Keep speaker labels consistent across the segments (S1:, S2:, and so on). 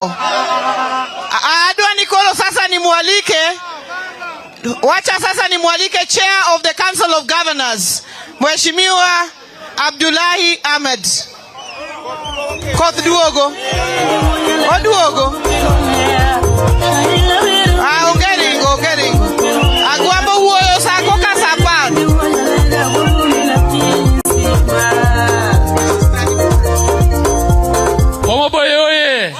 S1: Adwa Nikolo sasa nimwalike, wacha sasa nimwalike Chair of the Council of Governors, Mheshimiwa Abdullahi Ahmed. Koth duogo. Oduogo. Ah, onge ringo, onge ringo. Agwambo wuoyo sa koka sa 10.
S2: Homa Bay oye!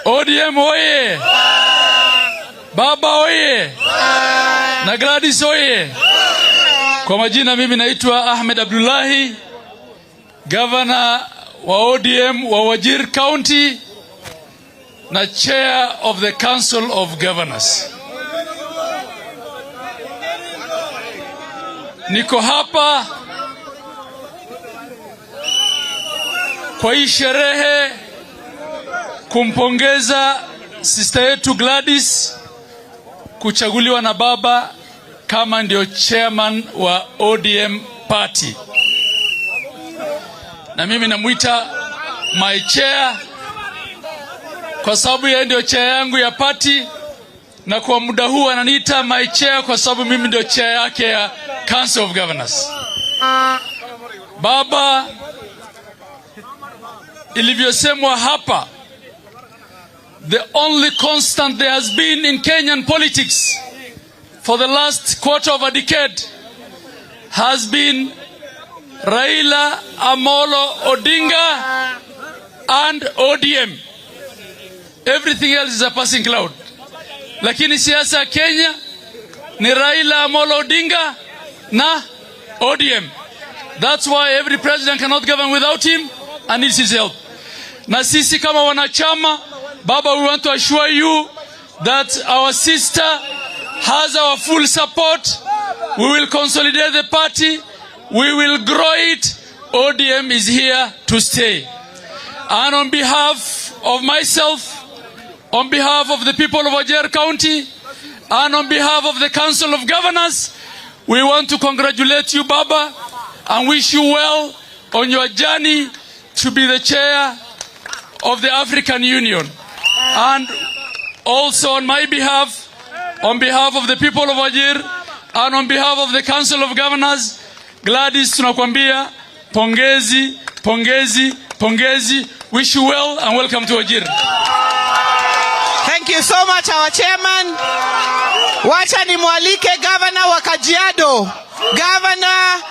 S2: ODM oye! Baba oye! Na Gladys oye! Kwa majina mimi naitwa Ahmed Abdullahi, Governor wa ODM wa Wajir County na Chair of the Council of Governors. Niko hapa kwa hii sherehe kumpongeza sister yetu Gladys kuchaguliwa na baba kama ndio chairman wa ODM party. Na mimi namuita my chair kwa sababu yeye ndio chair yangu ya party, na kwa muda huu ananiita my chair kwa sababu mimi ndio chair yake ya Council of Governors. Baba, ilivyosemwa hapa, the only constant there has been in Kenyan politics for the last quarter of a decade has been Raila Amolo Odinga and ODM. Everything else is a passing cloud. Lakini siasa ya Kenya ni Raila Amolo Odinga na ODM. That's why every president cannot govern without him and needs his help. Na sisi kama wanachama, Baba, we want to assure you that our sister has our full support. We will consolidate the party. We will grow it. ODM is here to stay. And on behalf of myself, on behalf of the people of Wajir County, and on behalf of the Council of Governors, we want to congratulate you, Baba, and wish you well on your journey to be the chair of the African Union. And also on my behalf, on behalf of the people of Wajir, and on behalf of the Council of Governors, Gladys, tunakwambia pongezi, pongezi, pongezi. Wish you well and welcome to Wajir.
S1: Thank you so much, our chairman. Wacha nimwalike Governor wa Kajiado, Governor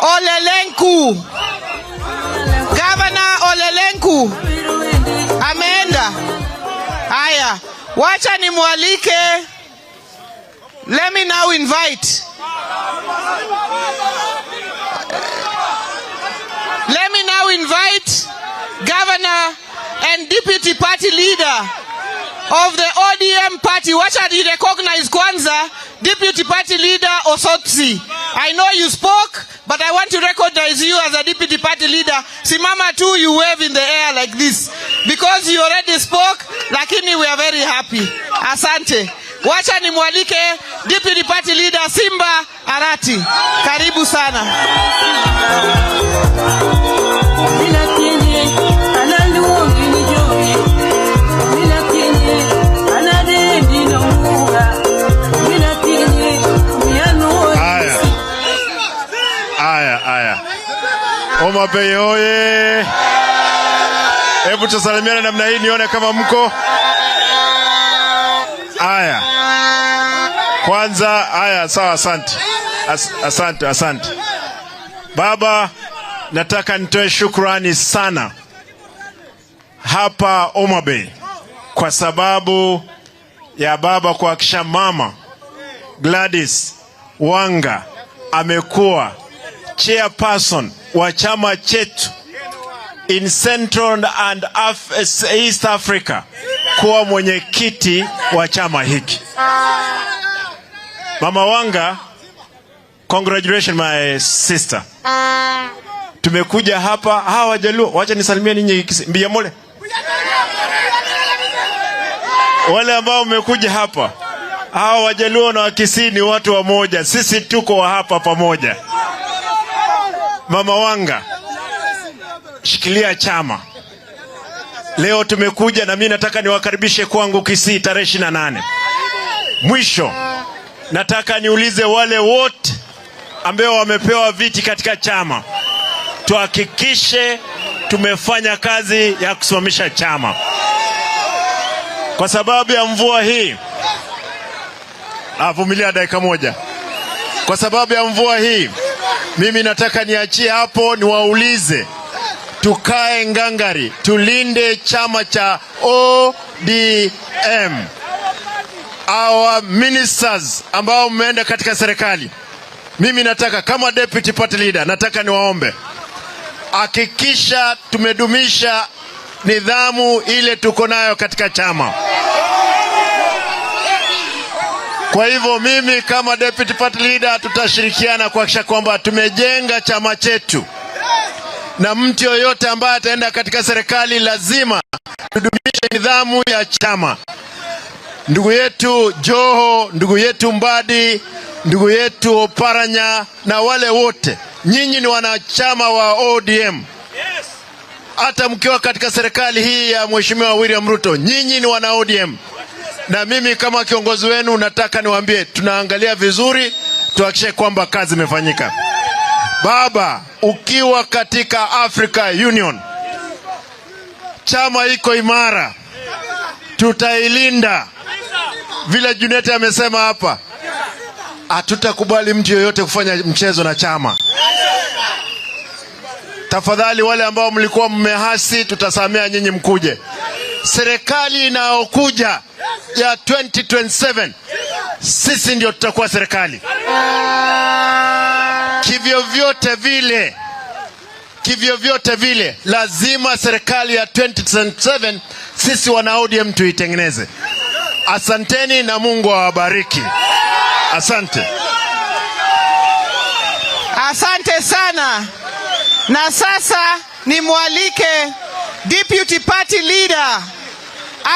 S1: Ole Lenku. Governor Ole Lenku ameenda. Haya, wacha nimwalike. Let me now invite. Let me now invite Governor and Deputy Party Leader of the ODM party. Wacha ni recognize kwanza Deputy Party Leader Osotsi. I know you spoke, but I want to recognize you as a Deputy Party Leader. Simama tu, you wave in the air like this. Because you already spoke, lakini we are very happy. Asante. Wacha nimwalike Deputy Party Leader Simba Arati. Karibu sana.
S3: Aya, aya, aya. Homa Bay oye! Hebu tusalimiane namna hii nione kama mko. Aya, kwanza, aya, sawa, asante, asante, asante baba. Nataka nitoe shukrani sana hapa Homa Bay kwa sababu ya baba kuhakikisha mama Gladys Wanga amekuwa chairperson wa chama chetu in Central and East Africa, kuwa mwenyekiti wa chama hiki. Mama Wanga, congratulations my sister. Tumekuja hapa hawa Wajaluo, wacha nisalimie ninyi Mbiyamole. Wale ambao mmekuja hapa, hawa Wajaluo na Wakisii ni watu wa moja, sisi tuko hapa pamoja. Mama Wanga, shikilia chama. Leo tumekuja na mimi nataka niwakaribishe kwangu Kisii tarehe 28. Mwisho, nataka niulize wale wote ambao wamepewa viti katika chama, tuhakikishe tumefanya kazi ya kusimamisha chama. Kwa sababu ya mvua hii, avumilia dakika moja. Kwa sababu ya mvua hii, mimi nataka niachie hapo, niwaulize tukae ngangari, tulinde chama cha ODM. Our ministers ambao mmeenda katika serikali, mimi nataka kama deputy party leader, nataka niwaombe, hakikisha tumedumisha nidhamu ile tuko nayo katika chama. Kwa hivyo mimi kama deputy party leader tutashirikiana kuhakikisha kwamba tumejenga chama chetu, na mtu yoyote ambaye ataenda katika serikali lazima tudumishe nidhamu ya chama. Ndugu yetu Joho, ndugu yetu Mbadi, ndugu yetu Oparanya na wale wote, nyinyi ni wanachama wa ODM. Hata mkiwa katika serikali hii ya Mheshimiwa William Ruto, nyinyi ni wana ODM, na mimi kama kiongozi wenu nataka niwaambie, tunaangalia vizuri, tuhakikishe kwamba kazi imefanyika. Baba, ukiwa katika Africa Union, chama iko imara, tutailinda. Vile Junet amesema hapa, hatutakubali mtu yoyote kufanya mchezo na chama. Tafadhali wale ambao mlikuwa mmehasi, tutasamea nyinyi mkuje. Serikali inayokuja ya 2027 sisi ndio tutakuwa serikali. Kivyo vyote vile, kivyo vyote vile, lazima serikali ya 2027 sisi wana ODM tuitengeneze. Asanteni na Mungu awabariki. Asante.
S1: Asante sana. Na sasa nimwalike Deputy Party Leader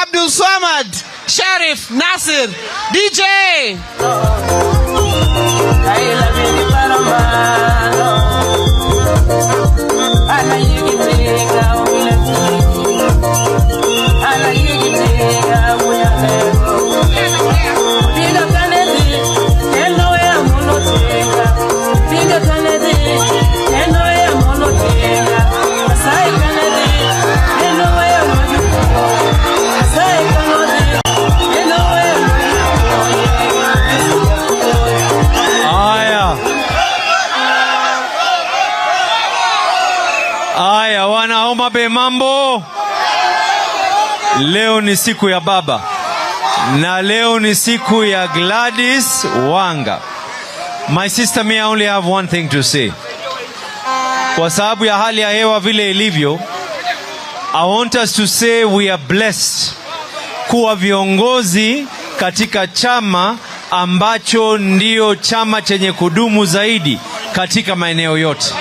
S1: Abdul Swamad Sharif Nasir, DJ.
S4: Aya, aya, wana Homa Bay, mambo. Leo ni siku ya baba na leo ni siku ya Gladys Wanga. My sister, me I only have one thing to say. Kwa sababu ya hali ya hewa vile ilivyo, I want us to say we are blessed kuwa viongozi katika chama ambacho ndio chama chenye kudumu zaidi katika maeneo yote.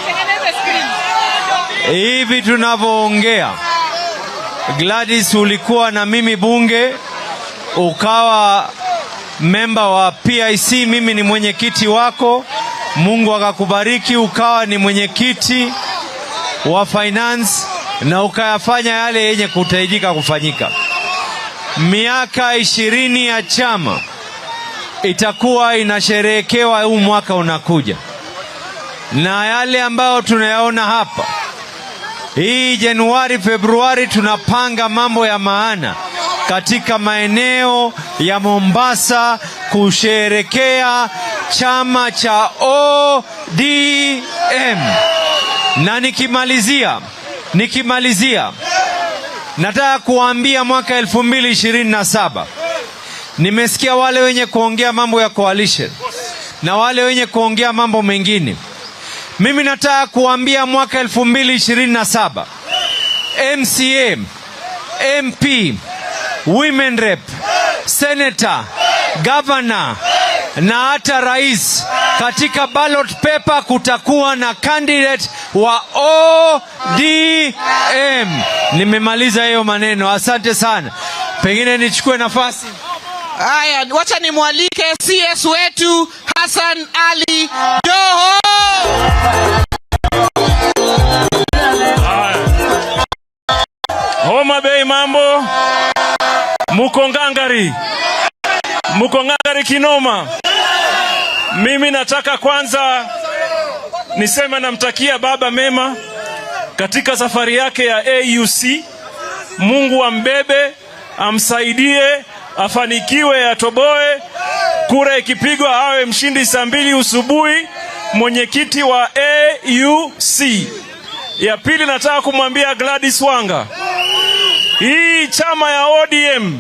S4: Hivi tunavyoongea, Gladys, ulikuwa na mimi bunge, ukawa memba wa PIC, mimi ni mwenyekiti wako. Mungu akakubariki ukawa ni mwenyekiti wa finance na ukayafanya yale yenye kuhitajika kufanyika. Miaka 20 ya chama itakuwa inasherehekewa huu mwaka unakuja, na yale ambayo tunayaona hapa hii Januari, Februari, tunapanga mambo ya maana katika maeneo ya Mombasa kusherekea chama cha ODM. Na nikimalizia nataka kuambia mwaka 2027 nimesikia wale wenye kuongea mambo ya coalition na wale wenye kuongea mambo mengine. Mimi nataka kuambia mwaka 2027 MCA, MP, Women Rep, Senator, Governor na hata rais, katika ballot paper kutakuwa na candidate wa ODM. Nimemaliza hiyo maneno, asante sana. Pengine nichukue nafasi.
S1: Haya, wacha nimwalike CS wetu Hassan Ali Joho.
S2: Homa
S5: Homa Bay mambo, muko ngangari, muko ngangari kinoma. Mimi nataka kwanza niseme namtakia baba mema katika safari yake ya AUC. Mungu ambebe, amsaidie, afanikiwe, atoboe. Kura ikipigwa awe mshindi saa 2 usubuhi, mwenyekiti wa AUC. Ya pili, nataka kumwambia Gladys Wanga, hii chama ya ODM,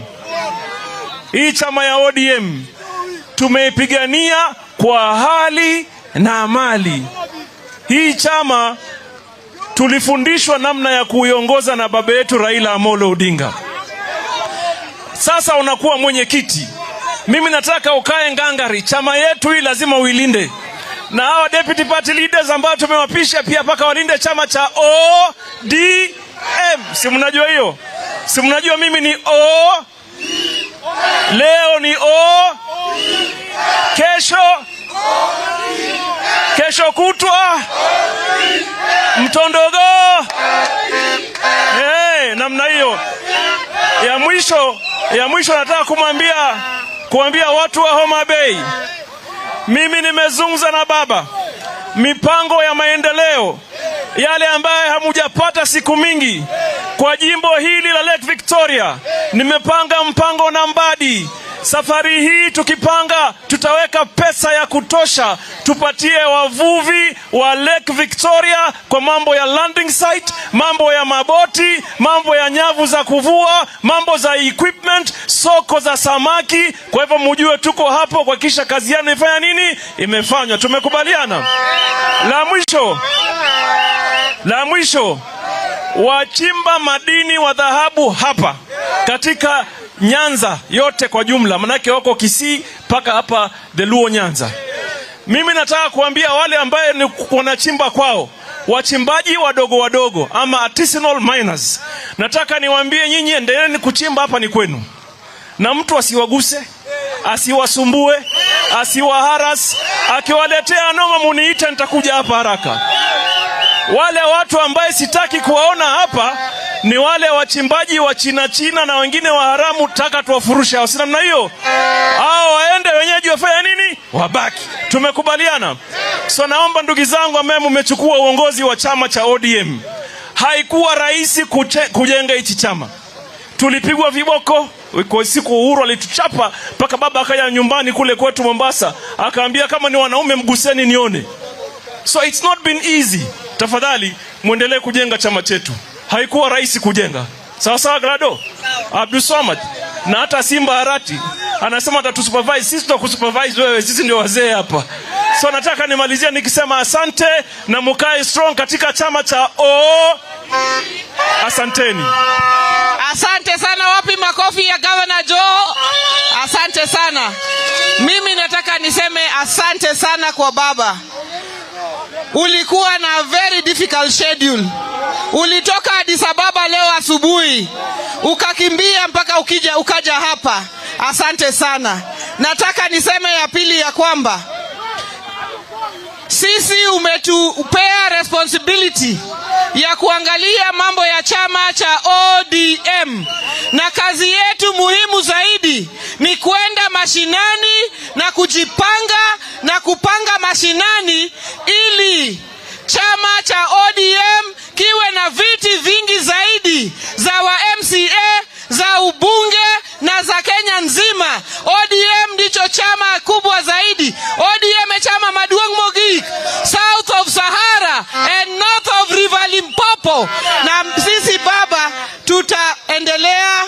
S5: hii chama ya ODM tumeipigania kwa hali na mali. Hii chama tulifundishwa namna ya kuiongoza na baba yetu Raila Amolo Odinga. Sasa unakuwa mwenyekiti, mimi nataka ukae ngangari. Chama yetu hii lazima uilinde, na hawa deputy party leaders ambao tumewapisha pia mpaka walinde chama cha ODM. Si mnajua hiyo? Si mnajua mimi ni O, leo ni O, kesho, kesho kutwa mtondogo. Hey, namna hiyo. Ya mwisho nataka kuambia watu wa Homa Bay, mimi nimezungumza na baba, mipango ya maendeleo yale ambayo hamujapata siku mingi kwa jimbo hili la Lake Victoria, nimepanga mpango na Mbadi. Safari hii tukipanga, tutaweka pesa ya kutosha tupatie wavuvi wa Lake Victoria kwa mambo ya landing site, mambo ya maboti, mambo ya nyavu za kuvua, mambo za equipment, soko za samaki. Kwa hivyo mujue tuko hapo kuhakikisha kazi yenu ifanya nini, imefanywa. Tumekubaliana. La mwisho, wachimba madini wa dhahabu hapa katika Nyanza yote kwa jumla, manake wako Kisii mpaka hapa the Luo Nyanza. Mimi nataka kuambia wale ambaye ni wanachimba kwao, wachimbaji wadogo wadogo ama artisanal miners, nataka niwaambie nyinyi, endeleeni kuchimba, hapa ni kwenu, na mtu asiwaguse, asiwasumbue, asiwaharass. Akiwaletea noma muniite, nitakuja hapa haraka. Wale watu ambaye sitaki kuwaona hapa ni wale wachimbaji wa China China na wengine wa haramu, taka tuwafurushe hao, si namna hiyo? Hao waende wenyeji wafanye nini? Wabaki. Tumekubaliana. So naomba ndugu zangu ambaye mmechukua uongozi wa chama cha ODM, haikuwa rahisi kujenga hichi chama. Tulipigwa viboko kwa siku Uhuru alituchapa mpaka baba akaja nyumbani kule kwetu Mombasa, akaambia kama ni wanaume mguseni nione. So it's not been easy. Tafadhali muendelee kujenga chama chetu. Haikuwa rahisi kujenga. Sawa sawa, Glado? Abdul Samad na hata Simba Arati anasema atatusupervise. Sisi tutakusupervise wewe, sisi ndio wazee hapa. So nataka nimalizie nikisema asante na mukae strong katika chama cha O. Asanteni.
S1: Asante sana. Wapi makofi ya Governor Joho? Asante sana. Mimi nataka niseme asante sana kwa baba. Ulikuwa na very difficult schedule. Ulitoka Addis Ababa leo asubuhi ukakimbia mpaka ukaja hapa. Asante sana. Nataka niseme ya pili ya kwamba sisi umetupea responsibility ya kuangalia mambo ya chama cha ODM, na kazi yetu muhimu zaidi ni kwenda mashinani na kujipanga na kupanga mashinani ili chama cha ODM kiwe na viti vingi zaidi za wa MCA, za ubunge na za Kenya nzima. ODM ndicho chama kubwa zaidi. ODM e chama maduong' mogik south of Sahara and north of River Limpopo. Na sisi baba, tutaendelea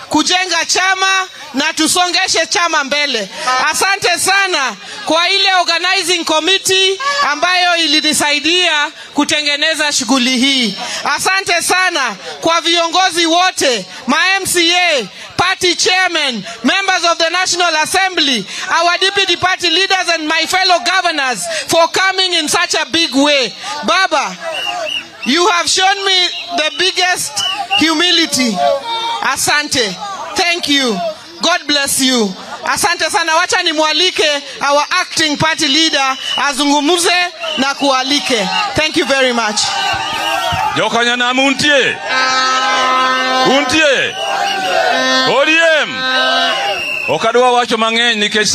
S1: kujenga chama na tusongeshe chama mbele. Asante sana kwa ile organizing committee ambayo ilinisaidia kutengeneza shughuli hii. Asante sana kwa viongozi wote, ma MCA, party chairman, members of the National Assembly, our deputy party leaders and my fellow governors for coming in such a big way. Baba, you have shown me the biggest humility. Asante. Thank you. God bless you. Asante sana. Wacha nimwalike our acting party leader azungumze na kualike. Thank you very much.
S6: Jokanyanam untie. Untie? ODM. Ok adwa wacho mang'eny nikech